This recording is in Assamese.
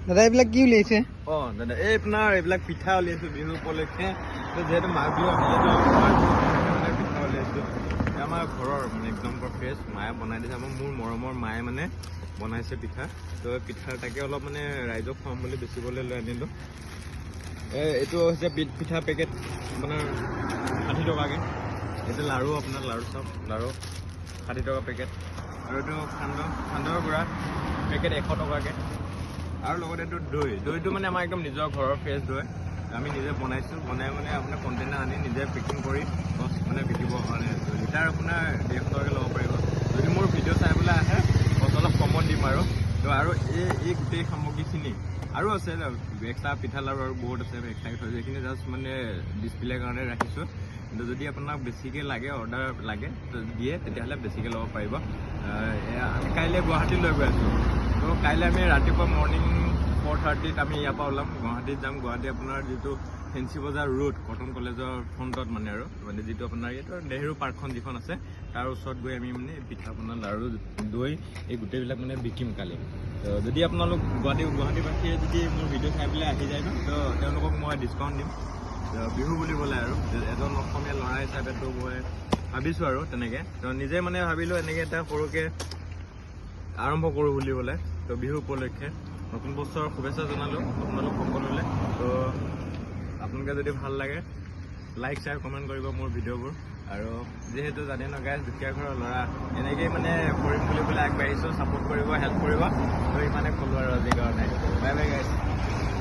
দাদা, এইবিলাক কি উলিয়াইছে? অঁ দাদা, এই আপোনাৰ এইবিলাক পিঠা উলিয়াইছোঁ বিহু উপলক্ষে। তো যিহেতু মাঘ বিহু আহিলে, তো মাঘ বিহু উপলক্ষে মানে পিঠা উলিয়াইছোঁ। এই আমাৰ ঘৰৰ মানে একদম পুৰা ফ্ৰেছ মায়ে বনাই দিছে। আমাৰ মোৰ মৰমৰ মায়ে মানে বনাইছে পিঠা। তো পিঠা তাকে অলপ মানে ৰাইজক খুৱাম বুলি বেচিবলৈ লৈ আনিলোঁ। এই এইটো হৈছে পিঠা পেকেট, আপোনাৰ 60 টকাকৈ। এইটো লাড়ু, আপোনাৰ লাড়ু চাওক, লাড়ু 60 টকা পেকেট। আৰু এইটো সান্দহৰ গুড়া পেকেট 100 টকাকৈ। আৰু লগতে এইটো দৈ, দৈটো মানে আমাৰ একদম নিজৰ ঘৰৰ ফ্ৰেছ দৈ, আমি নিজে বনাইছোঁ। বনাই মানে আপোনাৰ কণ্টেইনাৰ আনি নিজে পেকিং কৰি বছ মানে বিকিবৰ কাৰণে আনিছোঁ। লিটাৰ আপোনাৰ 150 টকাকৈ ল'ব পাৰিব। যদি মোৰ ভিডিঅ' চাই পেলাই আহে, বছ অলপ কমত দিম। আৰু তো আৰু এই গোটেই সামগ্ৰীখিনি আৰু আছে, এক্সট্ৰা পিঠা লাড়ু আৰু বহুত আছে, এক্সট্ৰাকৈ থৈছোঁ। এইখিনি জাষ্ট মানে ডিছপ্লেৰ কাৰণে ৰাখিছোঁ। কিন্তু যদি আপোনাক বেছিকৈ লাগে, অৰ্ডাৰ লাগে তো দিয়ে, তেতিয়াহ'লে বেছিকৈ ল'ব পাৰিব। এয়া আমি কাইলৈ গুৱাহাটী লৈ গৈ আছোঁ। তো কাইলৈ আমি ৰাতিপুৱা মৰ্ণিং 4:30ত আমি ইয়াৰ পৰা ওলাম, গুৱাহাটীত যাম। গুৱাহাটী আপোনাৰ যিটো ফেঞ্চি বজাৰ ৰোড, কটন কলেজৰ ফ্ৰণ্টত মানে আৰু মানে যিটো আপোনাৰ এইটো নেহেৰু পাৰ্কখন যিখন আছে, তাৰ ওচৰত গৈ আমি মানে পিঠা পনা, লাড়ু, দৈ এই গোটেইবিলাক মানে বিকিম কালি। তো যদি আপোনালোক গুৱাহাটীবাসীয়ে যদি মোৰ ভিডিঅ' চাই পেলাই আহি যায় ন, তো তেওঁলোকক মই ডিছকাউণ্ট দিম। তো বিহু বুলিবলৈ আৰু এজন অসমীয়া ল'ৰা হিচাপেতো মই ভাবিছোঁ আৰু তেনেকৈ তো নিজে মানে ভাবিলোঁ এনেকৈ এটা সৰুকৈ আৰম্ভ কৰোঁ বুলিবলৈ। তো বিহু উপলক্ষে নতুন বছৰৰ শুভেচ্ছা জনালোঁ আপোনালোক সকলোলৈ। তো আপোনালোকে যদি ভাল লাগে, লাইক, শ্বেয়াৰ, কমেণ্ট কৰিব মোৰ ভিডিঅ'বোৰ। আৰু যিহেতু জানে ন গাইজ, দুখীয়া ঘৰৰ ল'ৰা, এনেকেই মানে কৰিম বুলি পেলাই আগবাঢ়িছোঁ। ছাপোৰ্ট কৰিব, হেল্প কৰিব। তো ইমানে ক'লোঁ আৰু আজিৰ কাৰণে। Bye bye guys.